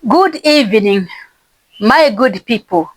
Good evening, my good people.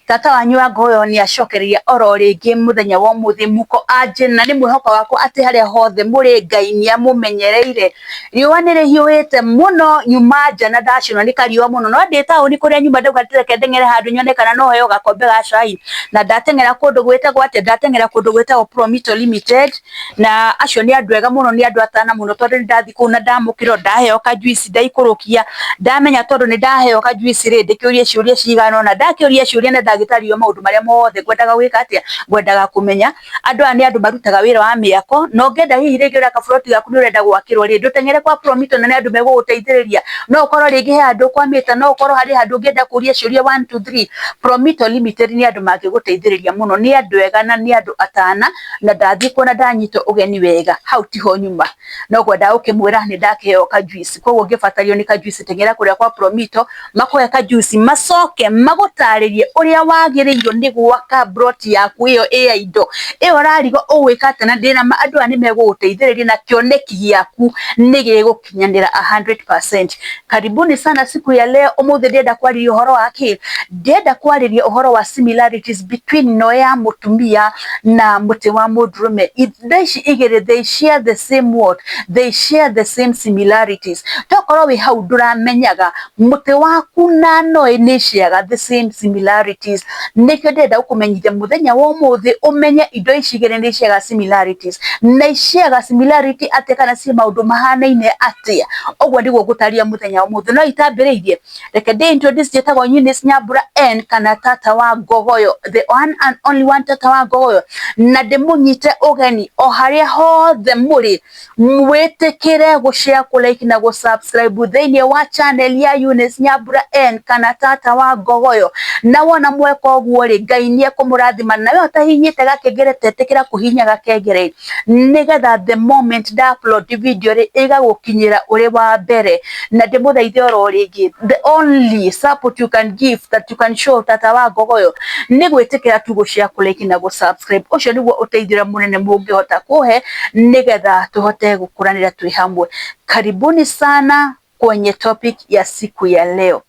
Tata wanyu wa Ngoyo nĩ acokereria oro rĩngĩ mũthenya wa ũmũthĩ muko anje, na nĩ mwĩhoko wakwa atĩ harĩa hothe mũrĩ Ngai nĩ amũmenyereire. Riũa nĩ rĩhiũhĩte mũno, nyuma nja na ndacinwo nĩ kariũa mũno, no ndĩ taũni kũrĩa nyuma ndauga reke ndeng'ere handũ nyone kana no heo gakombe ga cai, na ndateng'era kũndũ gwĩtagwo atĩa, ndateng'era kũndũ gwĩtagwo Promito Limited, na acio nĩ andũ ega mũno, nĩ andũ atana mũno, tondũ nĩ ndathiĩ kũu na ndamũkĩrwo, ndaheo kajuici, ndaikũrũkia, ndamenya tondũ nĩ ndaheo kajuici rĩ, ndĩkĩũrie ciũria cigana ũna, ndakĩũria ciũria na ndagĩtarĩrio maũndũ marĩa mothe ngwendaga gwĩka atĩa, ngwendaga kũmenya. Andũ aya nĩ andũ marutaga wĩra wa mĩako, na ũngĩenda hihi rĩngĩ ũrĩa kaburoti gaku nĩ ũrenda gwakĩrwo rĩ, ndũteng'ere kwa Promito na nĩ andũ megũgũteithĩrĩria. No ũkorwo rĩngĩ he handũ ũkwamĩte, no ũkorwo harĩ handũ ũngĩenda kũria ciũria 1 2 3. Promito Limited nĩ andũ mangĩgũteithĩrĩria mũno, nĩ andũ ega na nĩ andũ atana, na ndathiĩ kuo na ndanyitwo ũgeni wega. Hau tiho nyuma, no ngwendaga gũkĩmwĩra nĩ ndakĩheo kajuici, koguo ũngĩbatario nĩ kajuici teng'era kũrĩa kwa Promito makũhe kajuici, macoke magũtarĩrie ũrĩa wagĩrĩirwo nĩ gwaka plot yaku ĩyo ĩ ya indo ĩyo ũrarigwo ũgwĩka atĩa, na ndĩna ma andũ aya nĩ megũgũteithĩrĩria na kĩoneki gĩaku nĩ gĩgũkinyanĩra 100%. Karibuni sana siku ya leo. Ũmũthĩ ndĩrenda kwarĩria ũhoro wa kĩ? Ndĩrenda kwarĩria ũhoro wa similarities between no ya mũtumia na mũtĩ wa mũndũrũme. Indo ici igĩrĩ, they share the same what? They share the same similarities. Tokorwo wĩ hau ndũramenyaga mũtĩ waku na noĩ nĩ shareaga the same similarities, nĩkĩo ndĩrenda gũkũmenyithia mũthenya wa ũmũthĩ ũmenye indo ici igĩrĩ nĩ shareaga similarities, na ishareaga similarity atĩa, kana ci maũndũ mahanaine atĩa. Ũguo nĩguo ngũtarĩria mũthenya wa ũmũthĩ. No itambĩrĩirie, reke ndĩ introduce. Njĩtagwo Eunice Nyambura N kana Tata wa Ngogoyo, the one and only one Tata wa Ngogoyo, na ndĩmũnyite ũgeni o harĩa hothe mũrĩ, mwĩtĩkĩre gũshare, kũ-like na gũ-subscribe thĩinĩ wa channel ya Eunice Nyambura N kana Tata wa Ngogoyo. Na wona mweka ũguo rĩ, Ngai nĩ ekũmũrathima. Nawe ũtahihinyĩte gakengere, tetĩkĩra kũhihinya gakengere, nĩgetha the moment nda upload video rĩ, ĩgagũkinyĩra ũrĩ wa mbere. Na ndĩmũthaithe oro rĩngĩ, the only support you can give, that you can show Tata wa Ngogoyo, nĩ gwĩtĩkĩra tu gũ-share, kũ-like na gũ-subscribe. Ũcio nĩguo ũteithio ũrĩa mũnene mũngĩhota kũhe, nĩgetha tũhote gũkũranĩra twĩ hamwe. Karibuni sana kwenye topic ya siku ya leo.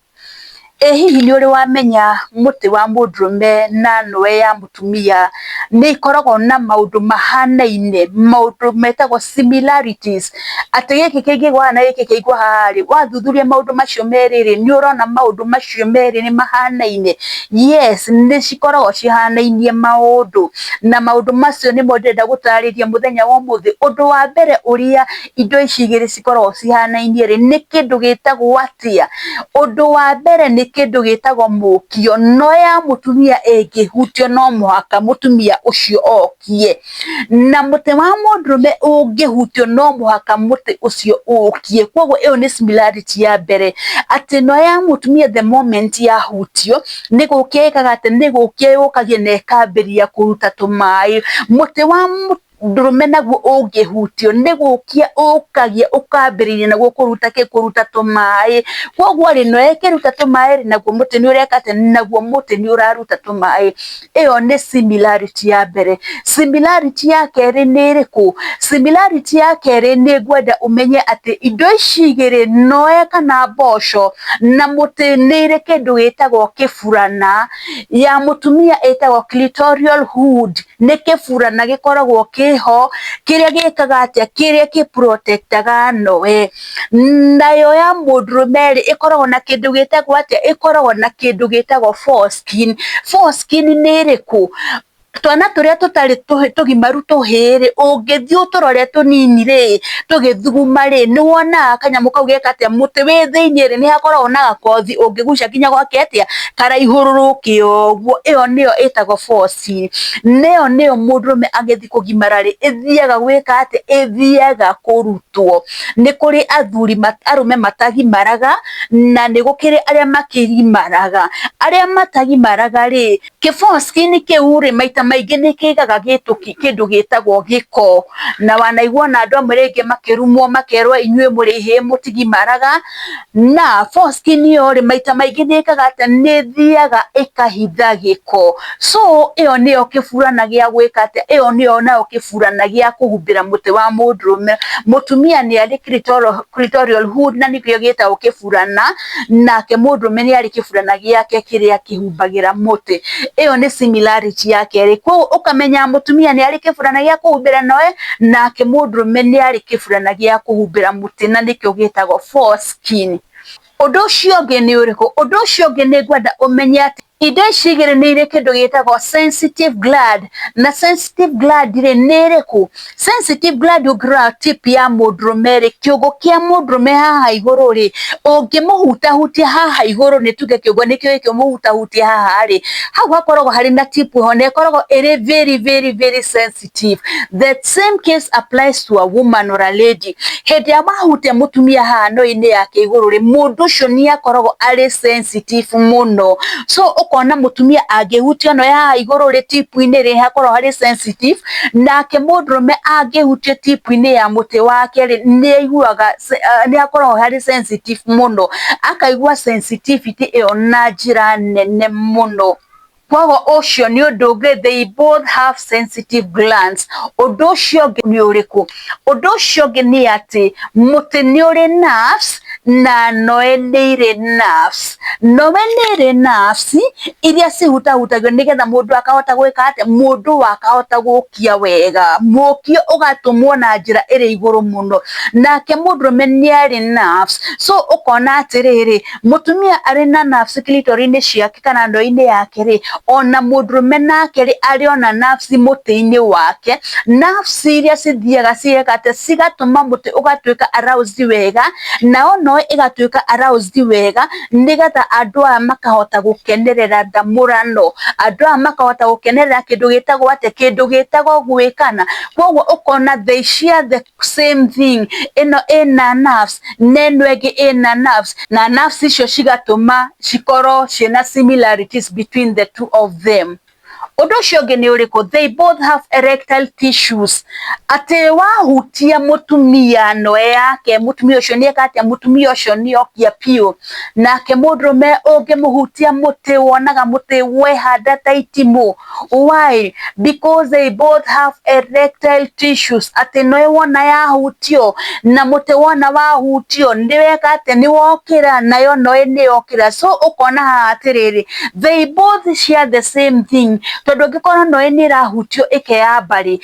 Ĩ hihi nĩ ũrĩ wamenya mũtĩ wa mũndũrũme na nũe ya mũtumia nĩ ikoragwo na maũndũ mahanaine, maũndũ metagwo similarities, atĩ gĩkĩ kĩngĩgwa haha na gĩkĩ kĩngĩgwa haha rĩ, wathuthuria maũndũ macio merĩ rĩ, nĩ ũrona maũndũ macio merĩ nĩ mahanaine? Yes, nĩ cikoragwo cihanainie maũndũ, na maũndũ macio nĩmo ndĩrenda gũtarĩria mũthenya wa ũmũthĩ. Ũndũ wa mbere ũrĩa indo ici igĩrĩ cikoragwo cihanainie rĩ, nĩ kĩndũ gĩtagwo atĩa? Ũndũ wa mbere nĩ kĩndũ gĩtagwo mũkio. No ya mũtumia ĩngĩhutio, no mũhaka mũtumia ũcio okie, na mũtĩ wa mũndũrũme ũngĩhutio, no mũhaka mũtĩ ũcio ũkie. Koguo ĩyo nĩ similarity ya mbere, atĩ no ya mũtumia the moment yahutio, nĩ gũkia ĩkaga atĩ nĩ gũkia yũkagia na ĩkambĩrĩria kũruta tũmaĩ. Mũtĩ wa ndũrũme naguo ũngĩhutio, nĩ gũkia ũkagia, ũkambĩrĩria naguo kũruta kĩ? Kũruta tũmaĩ. Koguo rĩ, no ĩkĩruta tũmaĩ rĩ, naguo mũtĩ nĩ ũreka atĩa? Naguo mũtĩ nĩ ũraruta tũmaĩ. Ĩyo nĩ similarity ya mbere. Similarity ya kerĩ nĩ ĩrĩkũ? Similarity ya kerĩ, nĩ ngwenda ũmenye atĩ indo ici igĩrĩ, noe kana mboco na mũtĩ, nĩ irĩ kĩndũ gĩtagwo kĩburana. Ya mũtumia ĩtagwo clitoral hood, nĩ kĩburana gĩkoragwo kĩho, kĩrĩa gĩkaga atĩa? Kĩrĩa kĩ protectaga noe. Nayo ya mũndũrũme rĩ, ĩkoragwo na kĩndũ gĩtagwo atĩa? Ĩkoragwo na kĩndũ gĩtagwo foreskin. Foreskin nĩ ĩrĩkũ? Twana tũrĩa tũtarĩ tũgimaru tũhĩĩ rĩ, ũngĩthiĩ ũtũrore tũnini rĩ, tũgĩthuguma rĩ, nĩ wonaga kanyamũ kau geka atĩa? Mũtĩ wĩ thĩiniĩ rĩ, nĩ hakoragwo na gakothi, ũngĩgucia nginya gwake atĩa, karaihũrũrũke ũguo. Ĩyo nĩyo ĩtagwo foreskin. Nĩyo nĩyo mũndũrũme agĩthiĩ kũgimara rĩ, ĩthiaga gwĩka atĩa? Ĩthiaga kũrutwo. Nĩ kũrĩ athuri, arũme matagimaraga, na nĩ gũkĩrĩ arĩa makĩgimaraga. Arĩa matagimaraga rĩ, kĩ foreskin kĩu rĩ, maita maingĩ nĩ kĩigaga kĩndũ gĩtagwo gĩko. Na wanaigua ona andũ amwe rĩngĩ makĩrumwo makerwo inyuĩ mũrĩ ihĩĩ mũtigimaraga. Na foreskin ĩyo rĩ, maita maingĩ nĩ ĩkaga atĩa? Nĩ ĩthiaga ĩkahitha gĩko. So ĩyo nĩyo kĩburana gĩa gwĩka atĩa? Ĩyo nĩyo nayo kĩburana gĩa kũhumbĩra mũtĩ wa mũndũrũme. Mũtumia nĩ arĩ clitoral hood na nĩkĩo gĩtagwo kĩburana, nake mũndũrũme nĩ arĩ kĩburana gĩake kĩrĩa kĩhumbagĩra mũtĩ. Ĩyo nĩ similarity ya kerĩ. Koguo ũkamenya mũtumia nĩ arĩ kĩburana gĩa kũhumbĩra noe, nake mũndũrũme nĩ arĩ kĩburana gĩa kũhumbĩra mũtĩ na nĩkĩo gĩtagwo foreskin. Ũndũ ũcio ũngĩ nĩ ũrĩkũ? Ũndũ ũcio ũngĩ nĩ ngwenda ũmenye atĩ indo ici igĩrĩ nĩ irĩ kĩndũ gĩtagwo sensitive gland. Na sensitive gland rĩ, nĩ ĩrĩkũ? Sensitive gland ũngĩrora tip ya mũndũrũme rĩ, kĩũngũ kĩa mũndũrũme haha igũrũ rĩ, ũngĩmũhutahutia haha igũrũ, nĩ tuge kĩũngũ nĩkĩo gĩkĩ ũmũhutahutie haha rĩ, hau hakoragwo harĩ na tip ho na ĩkoragwo ĩrĩ very very very sensitive. The same case applies to a woman or a lady. Hĩndĩ ĩrĩa wahutia mũtumia haha no-inĩ yake igũrũ rĩ, mũndũ ũcio nĩ akoragwo arĩ sensitive mũno. So ũkona mũtumia angĩhutio no haha igũrũ rĩ, tip-inĩ rĩ, hakoragwo harĩ sensitive, nake mũndũrũme angĩhutio tip-inĩ ya mũtĩ wake rĩ, nĩ aiguaga nĩ akoragwo harĩ sensitive mũno, akaigua sensitivity ĩyo na njĩra nene mũno. Koguo ũcio nĩ ũndũ ũngĩ, they both have sensitive glands. Ũndũ ũcio ũngĩ nĩ ũrĩkũ? Ũndũ ũcio ũngĩ nĩ atĩ mũtĩ nĩ ũrĩ nerves na noe nĩ irĩ nerves. Noe nĩ ĩrĩ nerves iria cihutahutagio nĩgetha mũndũ akahota gwĩka atĩa? Mũndũ akahota gũkia wega, mũkio ũgatũmwo na njĩra ĩrĩ igũrũ mũno. Nake mũndũrũme nĩ arĩ nerves. So ũkona atĩrĩrĩ, mũtumia arĩ na nerves clitoris-inĩ ciake kana ndoo-inĩ yake rĩ, ona mũndũrũme nake rĩ, arĩ ona nerves mũtĩ-inĩ wake. Nerves iria cithiaga cigeka atĩa? Cigatũma mũtĩ ũgatuĩka aroused wega, nao noe ĩgatuĩka aroused wega, nĩgetha andũ aya makahota gũkenerera ndamũrano, andũ aya makahota gũkenerera kĩndũ gĩtagwo atĩa? Kĩndũ gĩtagwo gwĩkana. Koguo ũkona they share the same thing. Ĩno ĩna nerves na ĩno ĩngĩ ĩna nerves, na nerves icio cigatũma cikorwo ciĩna similarities between the two of them. Ũndũ ũcio ũngĩ nĩ ũrĩkũ? They both have erectile tissues. Atĩ wahutia mũtumia noe yake, mũtumia ũcio nĩ eka atĩa? Mũtumia ũcio nĩ okia biũ. Nake mũndũrũme ũngĩmũhutia mũtĩ, wonaga mũtĩ wehanda ta itimũ. Why? Because they both have erectile tissues. Atĩ noe wona yahutio na mũtĩ wona wahutio, nĩ weka atĩa? Nĩ wokĩra, nayo noe nĩ yokĩra. So ũkona haha atĩrĩrĩ, they both share the same thing. Tondũ angĩkorwo noe nĩ ĩrahutio ĩkeyamba rĩ,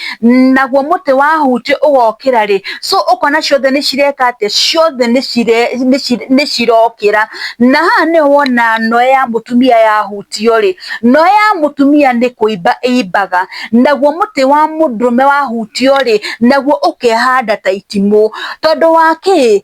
naguo mũtĩ wahutio ũgokĩra rĩ, so ũkona ciothe nĩ cireka atĩa? Ciothe nĩ cirokĩra. Na haha nĩho wona noe ya mũtumia yahutio rĩ, noe ya mũtumia nĩ kũimba ĩimbaga, naguo mũtĩ wa mũndũrũme wahutio rĩ, naguo ũkehanda ta itimũ. Tondũ wa kĩ?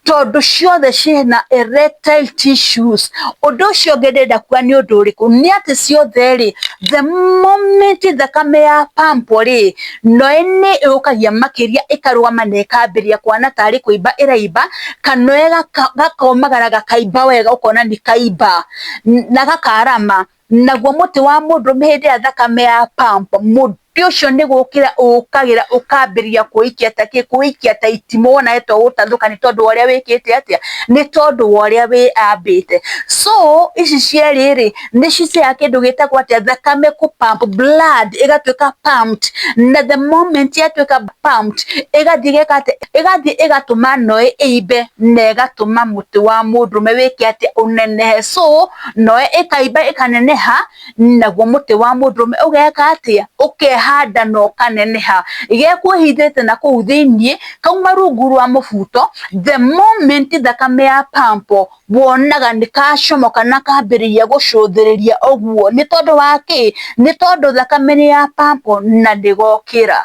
Tondũ ciothe ciĩna erectile tissues. Ũndũ ũcio ũngĩ ndĩrenda kuga nĩ ũndũ ũrĩkũ? Nĩ atĩ ciothe rĩ, the moment thakame ya pump rĩ, noe nĩ ĩũkagia makĩria ĩkarũgama na ĩkambĩrĩria kuhana tarĩ kũimba ĩraimba, kanoe gakomagara gakaimba wega ũkona nĩ kaimba na gakarama. Naguo mũtĩ wa mũndũrũme hĩndĩ ĩrĩa thakame ya pump, mũtĩ ũcio nĩ gũkĩra ũkagĩra ũkambĩrĩria kwĩikia ta kĩ? Kwĩikia ta itimũ wona to gũtathũka nĩ tondũ wa ũrĩa wĩkĩte atĩa? Nĩ tondũ wa ũrĩa wĩambĩte. So ici cierĩ rĩ, nĩ ciceaga kĩndũ gĩtagwo atĩa? Thakame kũ pump, blood ĩgatuĩka pumped, na the moment yatuĩka pumped, ĩgathiĩ ĩgeka atĩa? Ĩgathiĩ ĩgatũma noe ĩimbe na ĩgatũma mũtĩ wa mũndũrũme wĩke atĩa? Ũnenehe. So noe ĩkaimba ĩkaneneha, naguo mũtĩ wa mũndũrũme ũgeka atĩa? Ũkehanda na ũkaneneha. Gekwĩhithĩte na kũu thĩiniĩ, kauma rungu rwa mũbuto, the moment thakame ya pump, wonaga nĩ kacomoka na kambĩrĩria gũcũthĩrĩria ũguo. Nĩ tondũ wa kĩ? Nĩ tondũ thakame nĩ ya pump na nĩ gokĩra.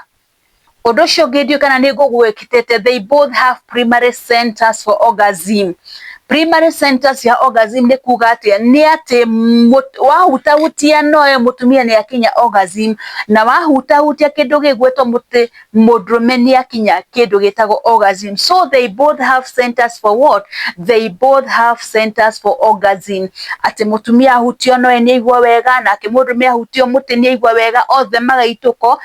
Ũndũ ũcio ũngĩ ndiũĩ kana nĩ ngũgwĩtĩte, they both have primary centers for orgasm. Primary centers cia orgasm nĩ kuga atĩa? Nĩ atĩ wahutahutia noyo mũtumia nĩ akinya orgasm, na wahutahutia kĩndũ gĩgwĩtwo mũtĩ mũndũrũme nĩ akinya kĩndũ gĩtagwo orgasm. So they both have centers for what? They both have centers for orgasm. Atĩ mũtumia ahutio nowe nĩ aigua wega, nake mũndũrũme ahutio mũtĩ nĩ aigua wega, othe magaitũko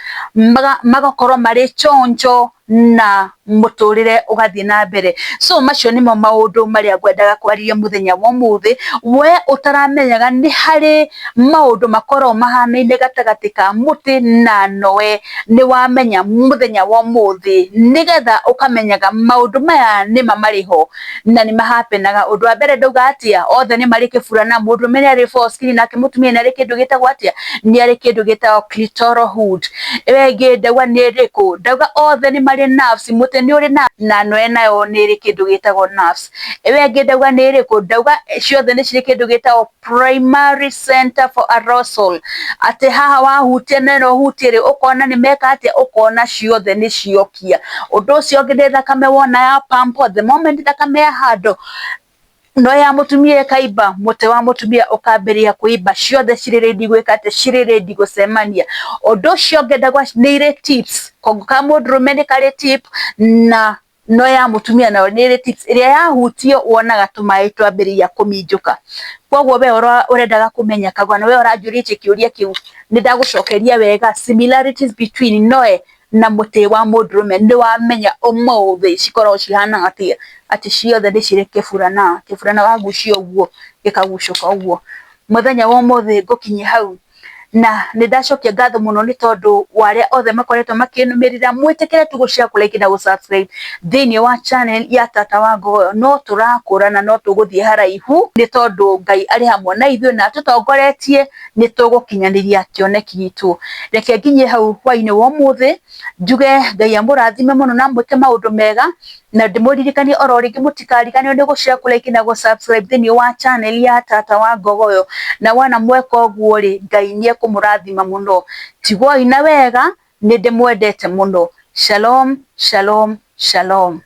magakorwo marĩ chonjo na mũtũrĩre ũgathiĩ na mbere. So macio nĩmo maũndũ marĩa ngwendaga kwaria mũthenya wa ũmũthĩ. We ũtaramenyaga nĩ harĩ maũndũ makoragwo mahanaine gatagatĩ ka mũtĩ na noe, nĩ wamenya mũthenya wa ũmũthĩ, nĩgetha ũkamenyaga maũndũ maya nĩma marĩ ho na nĩ mahapenaga. Ũndũ wa mbere ndauga atĩa, othe nĩ marĩ kĩburana, mũndũrũme nĩ arĩ foreskin nake mũtumia nĩ arĩ kĩndũ gĩtagwo atĩa, nĩ arĩ kĩndũ gĩtagwo clitoral hood. Ĩyo ĩngĩ ndauga nĩ ĩrĩkũ, ndauga othe nĩ marĩ nerves, mũtĩ nĩ ũrĩ na noe nayo nĩ ĩrĩ kĩndũ gĩtagwo nerves. Ĩyo ĩngĩ ndauga nĩ ĩrĩkũ, ndauga ciothe nĩ cirĩ kĩndũ gĩtagwo primary center for arousal, atĩ haha wahutia na ĩno ũhutie rĩ, ũkona nĩ meka atĩa, ũkona ciothe nĩ ciokia. Ũndũ ũcio ũngĩ nĩ thakame wona ya pump, the moment thakame ya handũ no ya mũtumia ĩkaimba, mũtĩ wa mũtumia ũkambĩrĩria kũimba, ciothe cirĩ ready gwĩka atĩa, cirĩ ready gũcemania. Ũndũ ũcio ũngĩ ndauga nĩ irĩ tips, kongo ka mũndũrũme nĩ karĩ tip na no ya mũtumia nayo nĩ ĩrĩ tips, ĩrĩa yahutio wonaga tũmaĩ twambĩrĩria kũminjũka. Koguo we ũrendaga kũmenya kagwana, we ũranjũrĩtie kĩũria kĩu, nĩ ndagũcokeria wega similarities between noe na mũtĩ wa mũndũrũme, nĩ wamenya ũmũthĩ cikoragwo cihana atĩa, atĩ ciothe nĩ cirĩ kĩburana, kĩburana wagucia ũguo gĩkagucũka ũguo. Mũthenya wa ũmũthĩ ngũkinyia hau, na nĩ ndacokia ngatho mũno nĩ tondũ wa arĩa othe makoretwo makĩnũmĩrĩra. Mwĩtĩkĩre tu gũ-share, kũ-like na gũ-subscribe thĩinĩ wa channel ya Tata wa Ngogoyo. No tũrakũra na no tũgũthiĩ haraihu nĩ tondũ Ngai arĩ hamwe na ithuĩ na atũtongoretie, nĩ tũgũkinyanĩria kĩoneki gitũ. Reke nginyie hau hwainĩ wa ũmũthĩ, njuge Ngai amũrathime mũno na amwĩke maũndũ mega, na ndĩmũririkanie oro rĩngĩ mũtikariganĩrwo nĩ gũ-share, kũ-like na gũ-subscribe thĩinĩ wa channel ya Tata wa Ngogoyo. Na wona mweka ũguo rĩ, Ngai nĩ ekũmũrathima mũno. Tigwoi na wega, nĩ ndĩmwendete mũno. Shalom, shalom, shalom.